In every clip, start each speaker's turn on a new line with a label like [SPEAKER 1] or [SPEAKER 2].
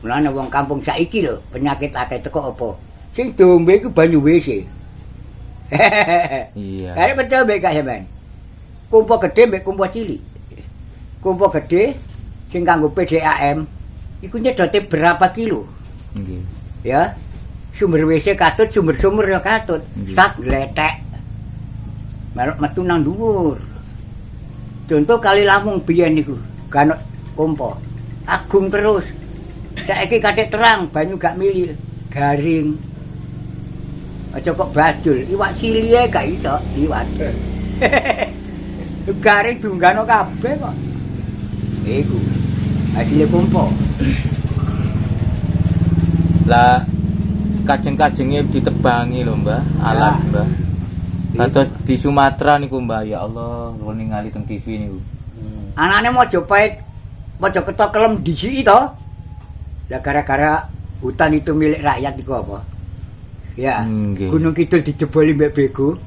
[SPEAKER 1] Mulane wong kampung saiki lho, penyakit akeh teko apa? Sing diombe iku banyu WC.
[SPEAKER 2] Iya.
[SPEAKER 1] Kare percaya mbek gak sampean? Kumpo gedhe mbek kumpo cilik. Kumpo gedhe sing kanggo PDAM iku nyedote berapa kilo?
[SPEAKER 2] Nggih.
[SPEAKER 1] Ya. Sumber WC katut, sumber-sumber ya katut.
[SPEAKER 2] Nggih.
[SPEAKER 1] Sak gletek. Melok metu nang dhuwur. Contoh kali Lamung biyen niku, ganok kumpo. Agung terus. Saiki katik terang, banyu gak mili, garing. Aja kok bajul, iwak silie gak iso liwat. Garing dunggano kabeh kok. Iku hasilnya kumpo.
[SPEAKER 2] Lah kajeng-kajenge ditebangi lho, Mbah, alas,
[SPEAKER 1] Ya.
[SPEAKER 2] Mbah. Kados di Sumatera niku, Mbah, ya Allah, kula ningali teng TV niku.
[SPEAKER 1] Anane Mojopahit, Mojokerto kelem disiki to. Lah gara-gara hutan itu milik rakyat iku apa? Ya.
[SPEAKER 2] Nggih.
[SPEAKER 1] Gunung Kidul dijeboli mbek bego.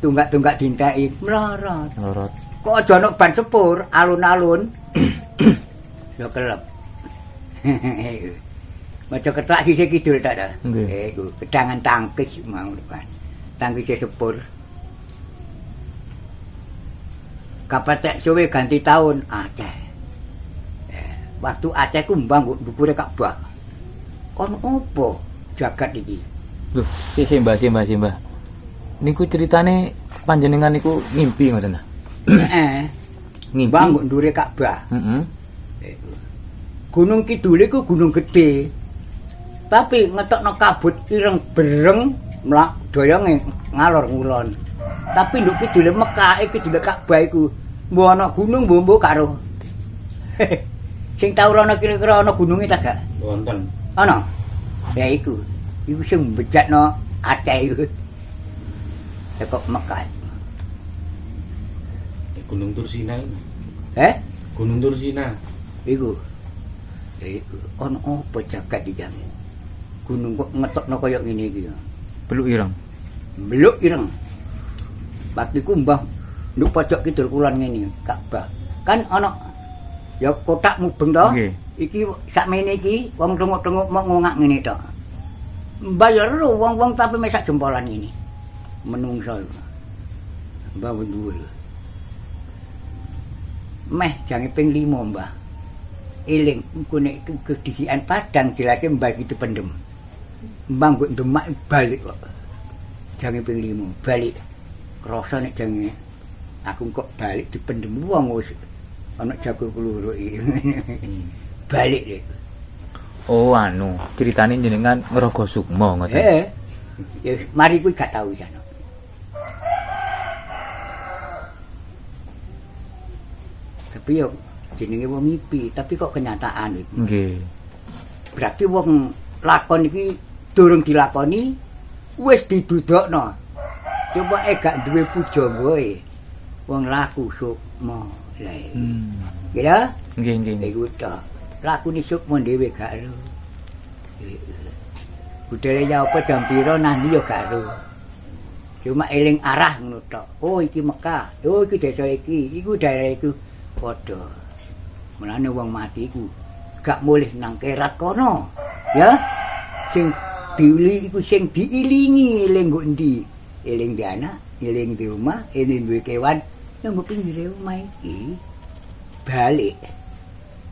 [SPEAKER 1] Tunggak-tunggak dinteki, mlorot.
[SPEAKER 2] Lorot.
[SPEAKER 1] Kok aja ono ban sepur, alun-alun. Ya kelep. Mojokerto sisih kidul tak ta?
[SPEAKER 2] Nggih.
[SPEAKER 1] Iku gedangan tangkis mau kan. Tangkise sepur. Kapatek suwe ganti tahun Aceh. Waktu Aceh ku mbang kok ndukure Ka'bah. Ono apa jagat iki?
[SPEAKER 2] Loh, sik Mbah, sik Mbah, sik Mbah. Niku ceritane panjenengan niku ngimpi ngoten ta?
[SPEAKER 1] Heeh.
[SPEAKER 2] Ngimpi.
[SPEAKER 1] Mbang kok ndure Ka'bah.
[SPEAKER 2] Heeh.
[SPEAKER 1] Gunung Kidul iku gunung gedhe. Tapi ngetokno kabut ireng bereng mlak doyonge ngalor ngulon. Tapi nduk kidule Mekah, kidule Ka'bah iku mbuh ana gunung mbuh karo. Sing tau rono kira-kira ana gununge ta gak?
[SPEAKER 3] Wonten.
[SPEAKER 1] Ana. Ya iku. Iku sing mbejatno Aceh iku. Teko Mekah.
[SPEAKER 3] Gunung Tursina iku.
[SPEAKER 1] Eh?
[SPEAKER 3] Gunung Tursina.
[SPEAKER 1] Iku. Iku ana apa jagat iki jane? Gunung kok ngetokno kaya ngene iki.
[SPEAKER 2] Beluk ireng.
[SPEAKER 1] Beluk ireng. Waktu iku mbah nduk pojok kidul kulon ngene, Ka'bah. Kan ana ya kotak mubeng to.
[SPEAKER 2] Nggih.
[SPEAKER 1] Iki sakmene iki wong tenguk-tenguk mok ngongak ngene tok. Mbah ya ero wong-wong tapi mek sak jempolan ngene. Menungso iku. Mbah dhuwur. Meh jange ping 5, Mbah. Eling engko nek kedisikan padang jelase mbah iki dipendhem. Mbah nggo ndemak balik kok. Jange ping 5 balik. Krasa nek jange aku kok balik dipendhem wong wis ana jago kluruk iki. Balik dek.
[SPEAKER 2] Oh anu, ceritane jenengan ngrogo sukma ngoten.
[SPEAKER 1] Heeh. Ya mari kuwi gak tau jane. Tapi yo jenenge wong ngipi, tapi kok kenyataan iku.
[SPEAKER 2] Nggih.
[SPEAKER 1] Berarti wong lakon iki durung dilakoni wis didudukno. Coba gak duwe pujanggae. Wong laku sukma. Lah iki. Nggih ta?
[SPEAKER 2] Nggih, nggih, nggih.
[SPEAKER 1] Iku tok. Lakune sukma dhewe gak ero. Budale ya apa jam pira nang ndi ya gak ero. Cuma eling arah ngono tok. Oh iki Mekah, oh iki desa iki, iku daerah iku padha. Mulane wong mati iku gak mulih nang kerat kono. Ya. Sing diuli iku sing diilingi eling nggo endi? Eling di anak, eling di omah, eling duwe kewan, nang nggo pinggire omah iki. Balik.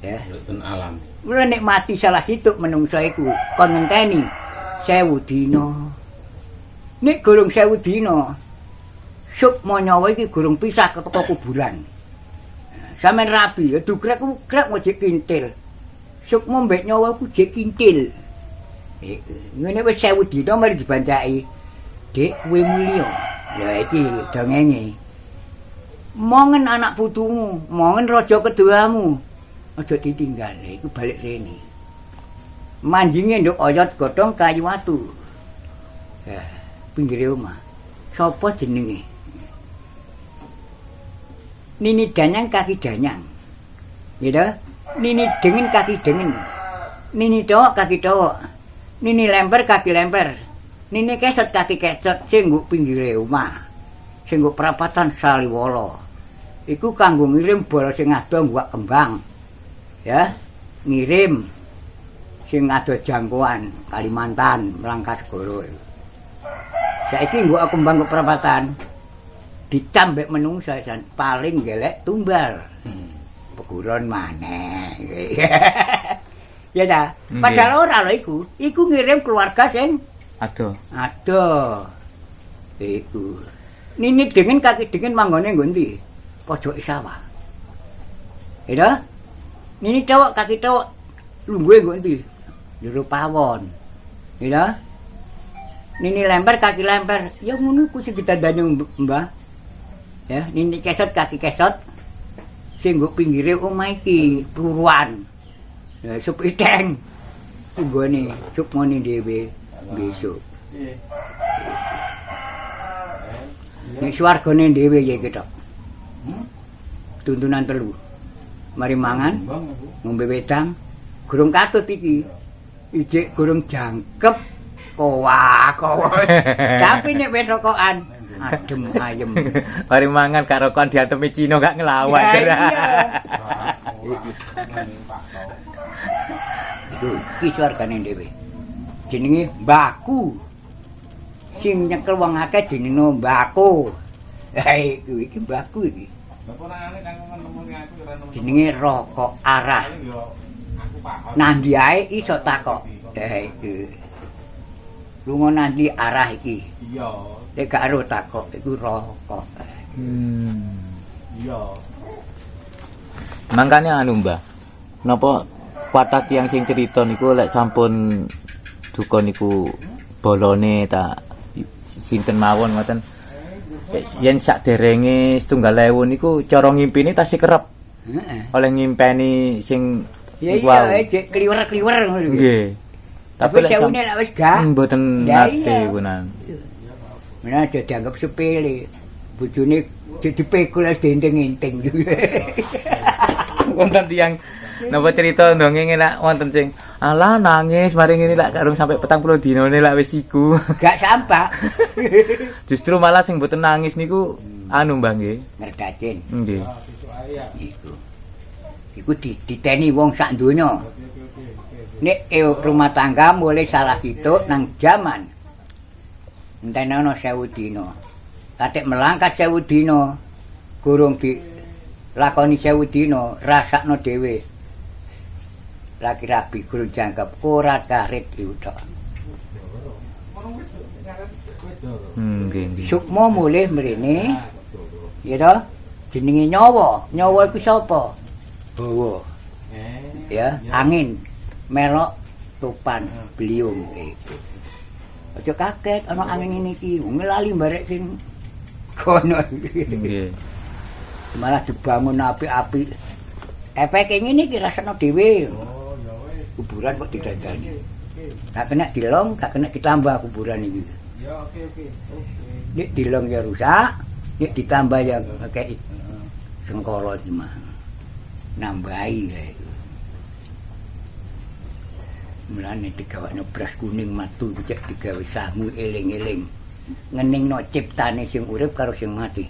[SPEAKER 1] Ya.
[SPEAKER 3] Mboten alam.
[SPEAKER 1] Mula nek mati salah situk menungsa iku kon ngenteni 1000 dina. Nek gurung 1000 dina, sukma nyawa iki gurung pisah teko kuburan. Sampeyan rabi, ya dugrek ku grek mojek kintil. Sukma mbek nyawa ku jek kintil. Ngene wis 1000 dina mari dibancaki. Dik kowe mulya. Lah iki dongenge. Mongen anak putumu, mongen raja keduamu. Aja ditinggal, iku balik rene. Manjinge nduk oyot godhong kayu watu. Ya, pinggire omah. Sapa jenenge? Nini danyang kaki danyang. Nggih ta? Nini dengen kaki dengen. Nini towok kaki towok. Nini lemper kaki lemper. Nini kesot kaki kesot sing nggo pinggire omah. Sing nggo perapatan Saliwolo. Iku kanggo ngirim bala sing adoh ngguwak kembang. Ya, ngirim. Sing ado jangkauan Kalimantan melangkah segara. Saiki nggo kembang ke perapatan dicambek menungsa jan paling gelek tumbal. Peguron maneh. Ya ta? Padahal ora lho iku. Iku ngirim keluarga sing
[SPEAKER 2] adoh.
[SPEAKER 1] Adoh. Iku. Nini dingin kaki dingin manggone nggo ndi? Pojoke sawah. Ya ta? Nini cowok kaki cowok lungguhe nggo ndi? Jero pawon. Ya ta? Nini lemper kaki lemper, ya ngono ku sing ditandani Mbah. Ya, nini kesot kaki kesot. Sing nggo pinggire omah iki, pluruan. Ya sup iteng. Nggone sukmane dhewe besok. Nek swargane dhewe ya iki tok. Tuntunan telu. Mari mangan, ngombe wedang, gurung katut iki. Ijik gurung jangkep kowa kowa. Tapi nek wis rokokan adem ayem.
[SPEAKER 2] Mari mangan gak rokokan diantemi Cina gak ngelawan.
[SPEAKER 1] Ya, iya. Iku iki swargane dhewe. Jenenge Mbahku. Sing nyekel wong akeh jenenge Mbahku. Ha iku iki Mbahku iki. Jenenge rokok arah. Nandi ae iso takok. Ha iku. Lunga nandi arah iki.
[SPEAKER 3] Iya.
[SPEAKER 1] Nek gak ero takok iku rokok.
[SPEAKER 3] Iya.
[SPEAKER 2] Mangkane anu Mbah. Napa kathah tiyang sing cerita niku lek sampun duka niku bolone ta sinten mawon ngoten. Yen sakderenge 1.000 niku cara ngimpine tasih kerep.
[SPEAKER 1] Heeh.
[SPEAKER 2] Oleh ngimpeni sing
[SPEAKER 1] ya iya, jek kliwer-kliwer ngono lho.
[SPEAKER 2] Nggih.
[SPEAKER 1] Tapi lek sewune lek wis gak
[SPEAKER 2] mboten nate kunan.
[SPEAKER 1] Menawa aja dianggap sepele. Bojone dipekul wis dienting-enting.
[SPEAKER 2] Wonten tiyang napa cerita ndongeng lak wonten sing alah nangis mari ngene lak karung sampai 40 dinane lak wis iku.
[SPEAKER 1] Gak sampak.
[SPEAKER 2] Justru malah sing mboten nangis niku anu Mbah nggih.
[SPEAKER 1] Ngerdacin.
[SPEAKER 2] Nggih.
[SPEAKER 1] Iku. Iku diteni wong sak donya. Nek rumah tangga mulai salah situk nang jaman. Entenono 1000 dina. Katik melangkah 1000 dina. Gurung dilakoni 1000 dina, rasakno dhewe. Laki rabi gurung jangkep korat karit iku tok.
[SPEAKER 2] Nggih.
[SPEAKER 1] Sukma mulih mrene. Ya to? Jenenge nyawa. Nyawa iku sapa? Bawa. Ya, angin melok topan beliung iku. Aja kaget ana angin ngene iki, ngelali barek sing kono.
[SPEAKER 2] Nggih.
[SPEAKER 1] Malah dibangun apik-apik. Efeke ngene iki rasakno dhewe. Kuburan kok didandani. Gak kena dilong, gak kena ditambah kuburan iki.
[SPEAKER 3] Ya oke oke.
[SPEAKER 1] Nek dilong ya rusak, nek ditambah ya kayak sengkala iki mah. Nambahi lha iku. Mulane digawakno beras kuning matu cek digawe sangu eling-eling. Ngeningno ciptane sing urip karo sing mati.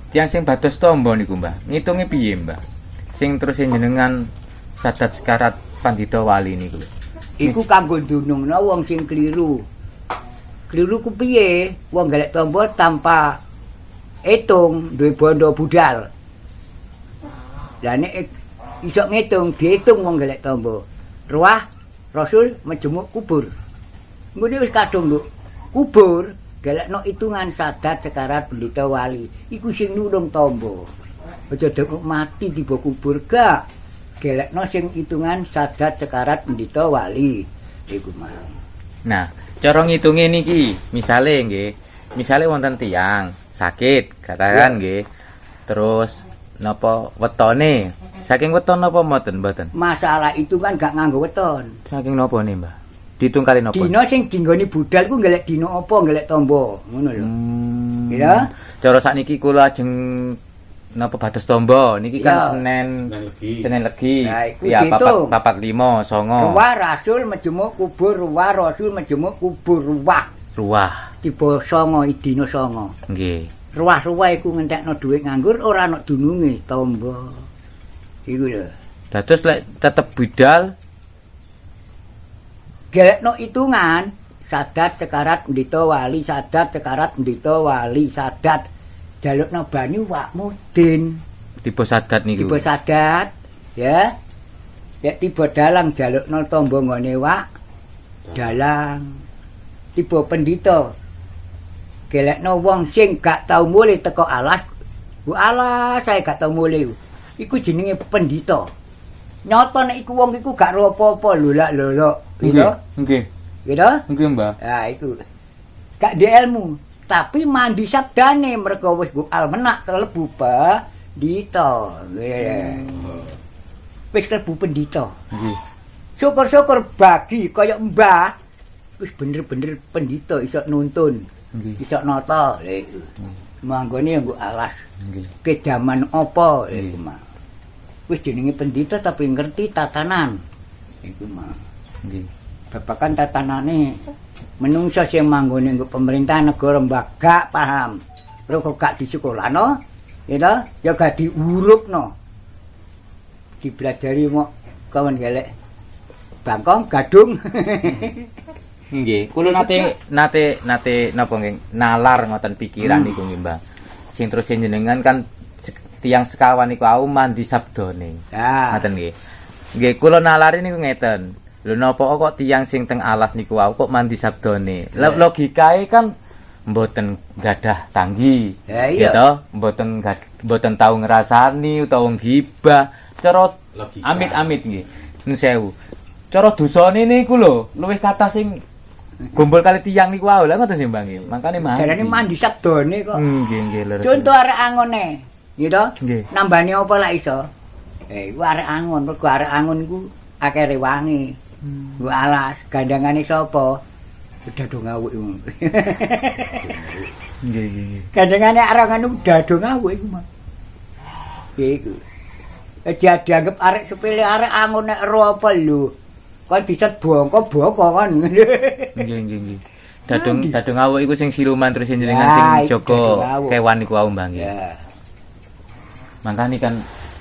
[SPEAKER 2] Tiyang sing bados tombo niku Mbah, ngitunge piye Mbah? Sing terus jenengan sadat sekarat pandita wali niku lho.
[SPEAKER 1] Iku kanggo ndunungno wong sing kliru. Kliru ku piye? Wong golek tombo tanpa etung, duwe bondo budal. Lah nek iso ngitung, diitung wong golek tombo. Ruah Rasul menjemuk kubur. Ngene wis kadung lho. Kubur golekno hitungan sadat sekarat pendeta wali. Iku sing nulung tombo. Aja dek mati tiba kubur gak. Golekno sing hitungan sadat sekarat pendeta wali. Iku mah.
[SPEAKER 2] Nah, cara ngitunge niki, misale nggih, misale wonten tiyang sakit, katakan nggih. Terus napa wetone? Saking weton napa mboten mboten?
[SPEAKER 1] Masalah itu kan gak nganggo weton.
[SPEAKER 2] Saking napa nih, Mbah? Diitung kali napa?
[SPEAKER 1] Dina sing dinggoni budal ku golek dina apa golek tombo, ngono lho. Ya.
[SPEAKER 2] Cara sakniki kula ajeng napa bados tombo niki kan Senin Senin Legi.
[SPEAKER 1] Ya
[SPEAKER 2] 4 4 5 9.
[SPEAKER 1] Ruwah Rasul menjemuk kubur, ruwah Rasul menjemuk kubur ruwah.
[SPEAKER 2] Ruwah.
[SPEAKER 1] Tiba songo dina songo.
[SPEAKER 2] Nggih.
[SPEAKER 1] Ruwah-ruwah iku ngentekno dhuwit nganggur ora ana dununge tombo. Iku lho.
[SPEAKER 2] Dados lek tetep bidal
[SPEAKER 1] Gelekno hitungan sadat cekarat ndita wali sadat cekarat ndita wali sadat jalukno banyu Wak Mudin.
[SPEAKER 2] Tiba sadat niku.
[SPEAKER 1] Tiba sadat ya. Ya tiba dalang jalukno tombo nggone Wak dalang. Tiba pendhita gelekno wong sing gak tau mulih teko alas. Bu alas saya gak tau mulih. Iku jenenge pendhita. Nyata nek iku wong iku gak ro apa-apa lolak-lolok, gitu.
[SPEAKER 2] Nggih.
[SPEAKER 1] Gitu?
[SPEAKER 2] Nggih, Mbah.
[SPEAKER 1] Nah, iku. Gak di ilmu, tapi mandi sabdane mergo wis nggo almenak kelebu pendhita. Nggih. Wis klebu pendhita.
[SPEAKER 2] Nggih.
[SPEAKER 1] Syukur-syukur bagi kaya mbah wis bener-bener pendhita iso nuntun,
[SPEAKER 2] Nggih.
[SPEAKER 1] iso nata lha iku. Manggone ya nggo alas.
[SPEAKER 2] Nggih.
[SPEAKER 1] Ke jaman apa lha iku mah. Wis jenenge pendhita tapi ngerti tatanan. Iku mah.
[SPEAKER 2] Nggih.
[SPEAKER 1] Babakan tatanane menungso sing manggone nggo pemerintahan negara mbah gak paham. Mergo gak disekolahno, ya toh? Ya gak diurupno. Dibelajari mok kawan gelek bangkong gadung.
[SPEAKER 2] Nggih, kula nate nate nate napa nggih nalar ngoten pikiran niku nggih, Mbah. Sing terus jenengan kan tiyang sekawan niku au mandi sabdane.
[SPEAKER 1] Nah,
[SPEAKER 2] Ngoten nggih. Nggih, kula nalari niku ngeten. Lho napa kok tiyang sing teng alas niku wau kok mandi sabdane? Logikae kan mboten gadah tanggi.
[SPEAKER 1] Ya, iya.
[SPEAKER 2] Gitu, mboten tau ngrasani utawa gibah. Cara
[SPEAKER 3] Logika.
[SPEAKER 2] amit-amit nggih. Nun sewu. Cara dosane niku lho, luwih kathah sing gombol kali tiyang niku wae lha ngoten sih Mbah nggih. Makane mandi.
[SPEAKER 1] Jarane mandi sabdane kok.
[SPEAKER 2] Nggih, nggih leres.
[SPEAKER 1] Contoh arek angone, gitu.
[SPEAKER 2] Nggih.
[SPEAKER 1] Nambani apa lak iso? Iku arek angon, mergo arek angon iku akeh rewangi. Nggo alas, gandangane sapa? Dado ngawuk iku.
[SPEAKER 2] Nggih, nggih, nggih.
[SPEAKER 1] Gandengane arek angon iku dado ngawuk iku mah. Iku. Aja dianggep arek sepele arek angon nek ero apa lho. Kon diset bongko-bongko kon.
[SPEAKER 2] Nggih, nggih, nggih. Dadung
[SPEAKER 1] Mandi.
[SPEAKER 2] dadung awuk iku sing siluman terus jenengan
[SPEAKER 1] Ya,
[SPEAKER 2] sing
[SPEAKER 1] iku
[SPEAKER 2] jaga
[SPEAKER 1] dadung awuk.
[SPEAKER 2] kewan iku wau Mbah nggih.
[SPEAKER 1] Ya.
[SPEAKER 2] Makanya kan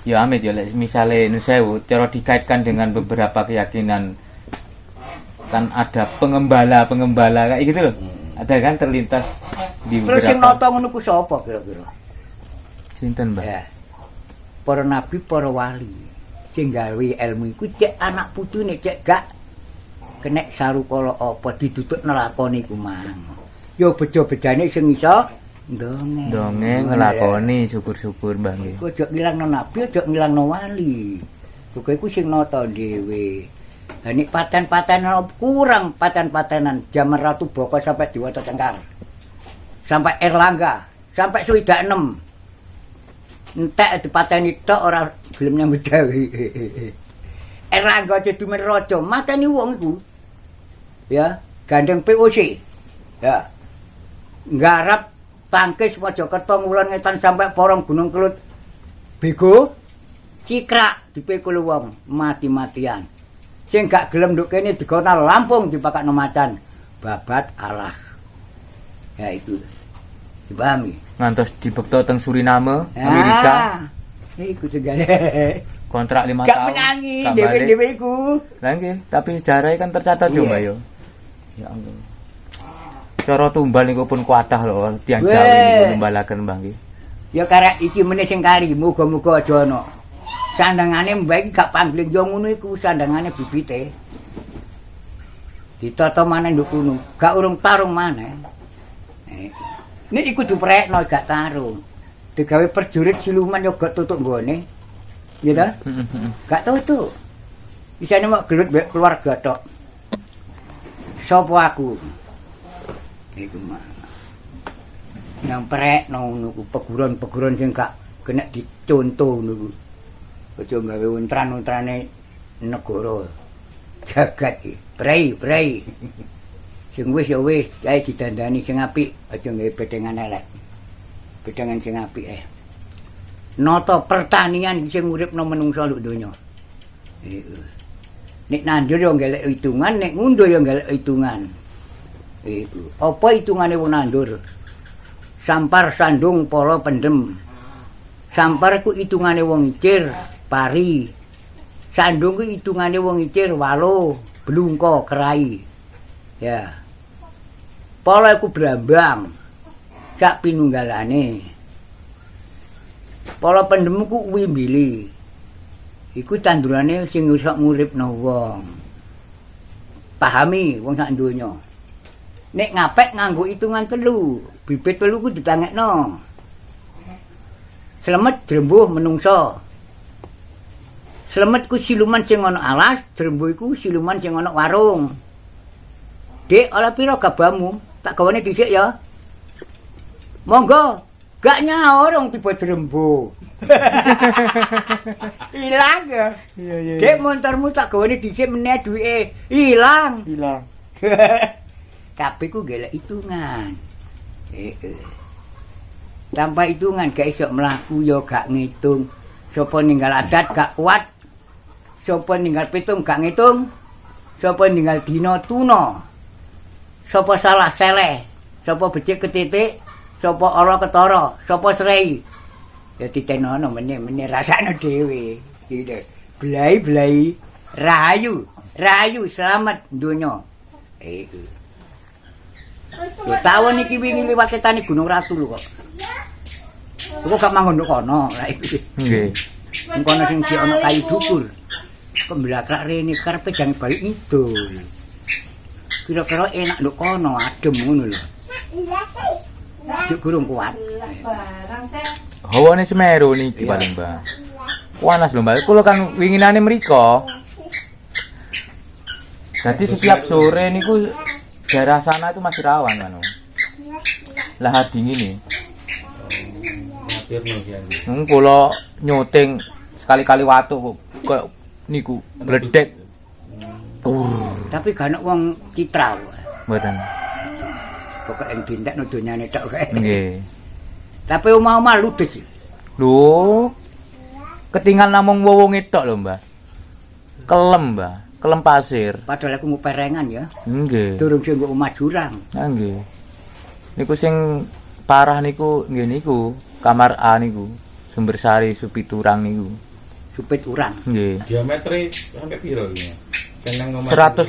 [SPEAKER 2] ya amit ya lek misale nu sewu cara dikaitkan dengan beberapa keyakinan kan ada pengembala-pengembala kayak gitu loh. Ada kan terlintas di
[SPEAKER 1] Terus sing
[SPEAKER 2] beberapa
[SPEAKER 1] nata ngono ku sapa kira-kira?
[SPEAKER 2] Sinten, Mbah?
[SPEAKER 1] Ya. Para nabi, para wali. Sing gawe ilmu iku cek anak putune cek gak kenek sarukala apa ditutukno lakone iku mang. Ya bejo-bejane sing iso ndongeng.
[SPEAKER 2] Dongeng nglakoni syukur-syukur Mbah nggih.
[SPEAKER 1] Iku aja ngilangno nabi, aja ngilangno wali. Muga iku sing nata dhewe. Lah nek paten-patenan kurang paten-patenan jaman Ratu Boko sampai Diwata Cengkar. Sampai Erlangga, sampai swidak enem. Entek dipateni tok ora gelem nyambut gawe. Erlangga aja dumen raja, mateni wong iku. Ya, gandeng POC. Ya. Nggarap tangkis Mojokerto ngulon ngetan sampai Porong Gunung Kelut. Bego cikrak dipikul wong mati-matian. Sing gak gelem nduk kene digona Lampung dipakakno macan. Babat alah. Ya itu. Dipahami?
[SPEAKER 2] Ngantos dibekto teng Suriname, Amerika,
[SPEAKER 1] Ah, iku segala.
[SPEAKER 2] kontrak 5
[SPEAKER 1] Gak
[SPEAKER 2] tahun.
[SPEAKER 1] menangi
[SPEAKER 2] gak balik.
[SPEAKER 1] dhewe-dhewe iku.
[SPEAKER 2] Lah nggih, tapi sejarahnya kan tercatat yo
[SPEAKER 1] Iya.
[SPEAKER 2] Mbak yo. Ya ampun. Cara tumbal niku pun kuatah lho tiyang
[SPEAKER 1] Weh.
[SPEAKER 2] Jawi niku numbalaken Mbah nggih.
[SPEAKER 1] Ya karek iki meneh sing kari, muga-muga aja ana. Sandangane mbah iki gak pangling yo ngono iku sandangane bibite. Ditata maneh nduk kono, gak urung tarung maneh. Nek iku diprekno gak tarung. Digawe perjurit siluman yo gak tutuk nggone. Ya ta? Gak tutuk. Isane mok gelut mbek keluarga tok. Sopo aku? Iku mah. Nang prekno ngono ku peguron-peguron sing gak kena dicontoh ngono ku. Aja gawe untran-untrane negara. Jagat iki. Prei, prei. Sing wis ya wis, ae didandani sing apik, aja gawe bedengan elek. Bedengan sing apik eh. Nata pertanian iki sing uripno menungsa luk donya. Iku. Nek nandur ya golek hitungan, nek ngunduh ya golek hitungan. Iku. Apa hitungane wong nandur? Sampar sandung pala pendem. Sampar ku hitungane wong icir pari. Sandung ku hitungane wong icir walo, blungko, kerai. Ya. Pala iku brambang. Sak pinunggalane. Pala pendem ku wimbili. Iku tandurane sing iso nguripno wong. Pahami wong sak donya. Nek ngapek nganggo hitungan telu, bibit telu ku ditangekno. Slemet drembuh menungso. Slemet ku siluman sing ana alas, drembuh iku siluman sing ana warung. Dik, oleh pira gabamu? Tak gawane dhisik ya. Monggo, gak nyaur wong tiba drembuh. Ilang ya.
[SPEAKER 2] Iya.
[SPEAKER 1] Dik, montormu tak gawane dhisik meneh duwike. Ilang.
[SPEAKER 2] Ilang.
[SPEAKER 1] Kabeh ku golek hitungan. Heeh. Tanpa hitungan gak iso mlaku ya gak ngitung. Sapa ninggal adat gak kuat. Sapa ninggal pitung gak ngitung. Sapa ninggal dina tuna. Sapa salah seleh. Sapa becik ketitik. Sapa ala ketara. Sapa srei. Ya ditenono meneh-meneh rasakno dhewe. Gitu. Belai-belai rahayu, rahayu selamat donya. Iku. Lho tawon iki wingi liwat ketane Gunung Ratu lho kok. Kok gak manggon nduk kono lah iki.
[SPEAKER 2] Nggih.
[SPEAKER 1] Engko ana sing di ana kayu dukur. Kok mblakrak rene karepe jangan balik ngidul. Kira-kira enak nduk kono adem ngono lho. Jek gurung kuat.
[SPEAKER 2] Hawane Semeru niki
[SPEAKER 1] Iya.
[SPEAKER 2] paling, Mbah. Panas lho, Mbah. Kula kan winginane mriko. Jadi setiap sore niku daerah sana itu masih rawan anu. Lahar dingin nih.
[SPEAKER 3] Ngatirno ki aku.
[SPEAKER 2] Kula nyuting sekali-kali watu kok koyo niku bledek.
[SPEAKER 1] Tapi gak ono wong Citra kok.
[SPEAKER 2] Mboten.
[SPEAKER 1] Pokoke ing dintekno donyane tok kae.
[SPEAKER 2] Nggih.
[SPEAKER 1] Tapi omah-omah ludes.
[SPEAKER 2] Lho, ketinggal namung wowonge tok lho, Mbah. Kelem, Mbah. Kelem pasir.
[SPEAKER 1] Padahal aku nguperengan ya.
[SPEAKER 2] Nggih.
[SPEAKER 1] Durung sing nggo omah jurang.
[SPEAKER 2] Nah, nggih. Niku sing parah niku nggih niku kamar A niku. Sumbersari Supiturang niku.
[SPEAKER 1] Supit urang.
[SPEAKER 2] Nggih.
[SPEAKER 3] Diametre sampai piro iki? Sing nang omah
[SPEAKER 2] 180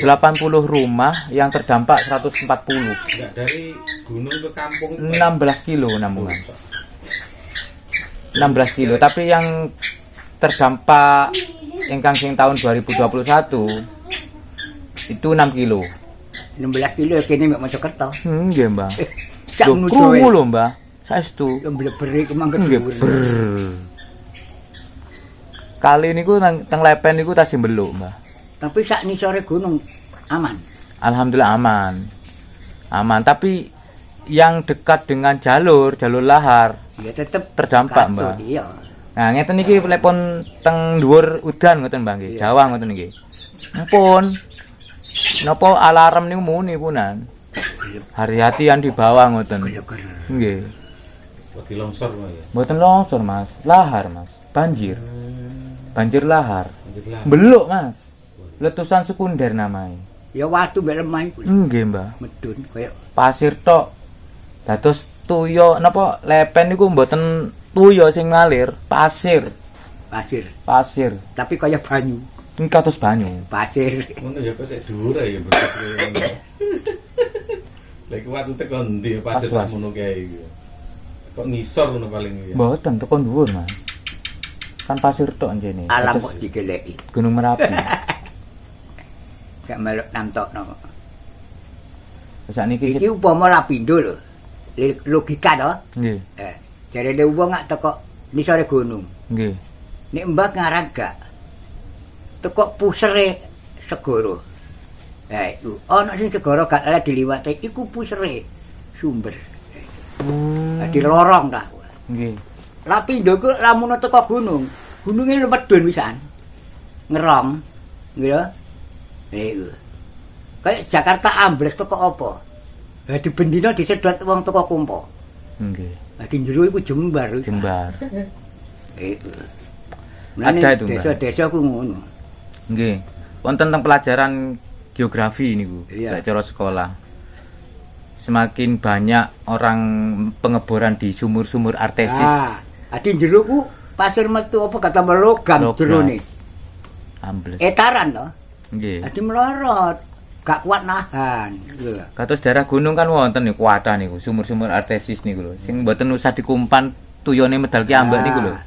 [SPEAKER 2] rumah yang terdampak 140.
[SPEAKER 3] Enggak dari gunung ke kampung.
[SPEAKER 2] 16 kilo namungan. 16 kilo, tapi yang terdampak ingkang sing tahun 2021 itu 6 kilo.
[SPEAKER 1] 16 kilo kene mek Mojokerto.
[SPEAKER 2] Nggih, Mbah.
[SPEAKER 1] Sak
[SPEAKER 2] Lho, krungu lho, Mbah. Saestu.
[SPEAKER 1] Mbleber iku mangke
[SPEAKER 2] Nggih,
[SPEAKER 1] dhuwur.
[SPEAKER 2] ber. Kali niku nang teng lepen niku tasih mbeluk, Mbah.
[SPEAKER 1] Tapi sak nisore gunung aman.
[SPEAKER 2] Alhamdulillah aman. Aman, tapi yang dekat dengan jalur, jalur lahar
[SPEAKER 1] Ya tetep
[SPEAKER 2] terdampak,
[SPEAKER 1] katut,
[SPEAKER 2] Mbah.
[SPEAKER 1] Iya.
[SPEAKER 2] Nah, ngeten iki lek pun teng dhuwur udan ngoten, Mbah nggih.
[SPEAKER 1] Iya.
[SPEAKER 2] Jawa ngoten nggih. Ampun. Napa alarm niku muni punan. Hati-hati yang di bawah ngoten.
[SPEAKER 1] Geleger.
[SPEAKER 2] Nggih.
[SPEAKER 3] Wedi longsor mah ya.
[SPEAKER 2] Mboten longsor, Mas. Lahar, Mas. Banjir. Banjir lahar.
[SPEAKER 3] Banjir lahar.
[SPEAKER 2] Beluk, Mas. Letusan sekunder namanya.
[SPEAKER 1] Ya watu mbek lemah iku.
[SPEAKER 2] Nggih, Mbah.
[SPEAKER 1] Medun koyo
[SPEAKER 2] Pasir tok. Dados toya napa lepen niku mboten toya sing ngalir, pasir,
[SPEAKER 1] pasir.
[SPEAKER 2] pasir.
[SPEAKER 1] Tapi kaya banyu,
[SPEAKER 2] Ini kados banyu.
[SPEAKER 1] pasir.
[SPEAKER 3] Ngono ya kok sik dhuwur ya berarti. Lha iku watu teko endi ya pasir
[SPEAKER 2] Pas, Mas.
[SPEAKER 3] sakmono kae iku. Kok ngisor ngono paling ya.
[SPEAKER 2] Mboten teko dhuwur, Mas. Kan pasir tok njene.
[SPEAKER 1] Alam
[SPEAKER 2] Dados
[SPEAKER 1] kok digeleki.
[SPEAKER 2] Gunung Merapi.
[SPEAKER 1] Gak melok namtokno.
[SPEAKER 2] Sakniki
[SPEAKER 1] Iki upama lapindo lho. Logika to.
[SPEAKER 2] nggih,
[SPEAKER 1] Eh, jarene wong gak teko nisore gunung.
[SPEAKER 2] nggih.
[SPEAKER 1] Nek mbak ngarang gak teko pusere segara. Eh, iku ana sing segara gak oleh diliwati iku pusere sumber. Dadi lorong ta.
[SPEAKER 2] Nggih.
[SPEAKER 1] Lapindo ku lamun teko gunung, gununge medhun pisan. Ngerong. Nggih ya. Iku. Kayak Jakarta ambles teko apa? Lah dibendina disedot wong teko kumpo.
[SPEAKER 2] Nggih.
[SPEAKER 1] Lah di jero iku jembar.
[SPEAKER 2] Jembar.
[SPEAKER 1] Iku.
[SPEAKER 2] Ada itu, Mbak.
[SPEAKER 1] Desa-desa ku ngono.
[SPEAKER 2] Nggih. Wonten teng pelajaran geografi niku,
[SPEAKER 1] Iya.
[SPEAKER 2] lek cara sekolah. Semakin banyak orang pengeboran di sumur-sumur artesis.
[SPEAKER 1] Ah, adi jero ku pasir metu apa kata logam
[SPEAKER 2] Logam.
[SPEAKER 1] Jerone.
[SPEAKER 2] Ambles.
[SPEAKER 1] Etaran to.
[SPEAKER 2] Nggih.
[SPEAKER 1] Adi melorot, gak kuat nahan gitu lho.
[SPEAKER 2] Kados daerah gunung kan wonten niku kuwatah niku, sumur-sumur artesis niku lho. Sing mboten usah dikumpan, tuyone medal ki ambek niku lho.
[SPEAKER 1] Ah,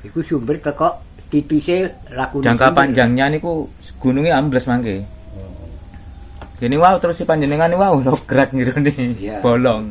[SPEAKER 1] iku sumber teko titise lakune
[SPEAKER 2] Jangka
[SPEAKER 1] sumber.
[SPEAKER 2] Panjangnya niku gunungnya ambles mangke. Gini, wow, terus si panjenengan, wow, lograt ngirone.
[SPEAKER 1] Iya.
[SPEAKER 2] Bolong.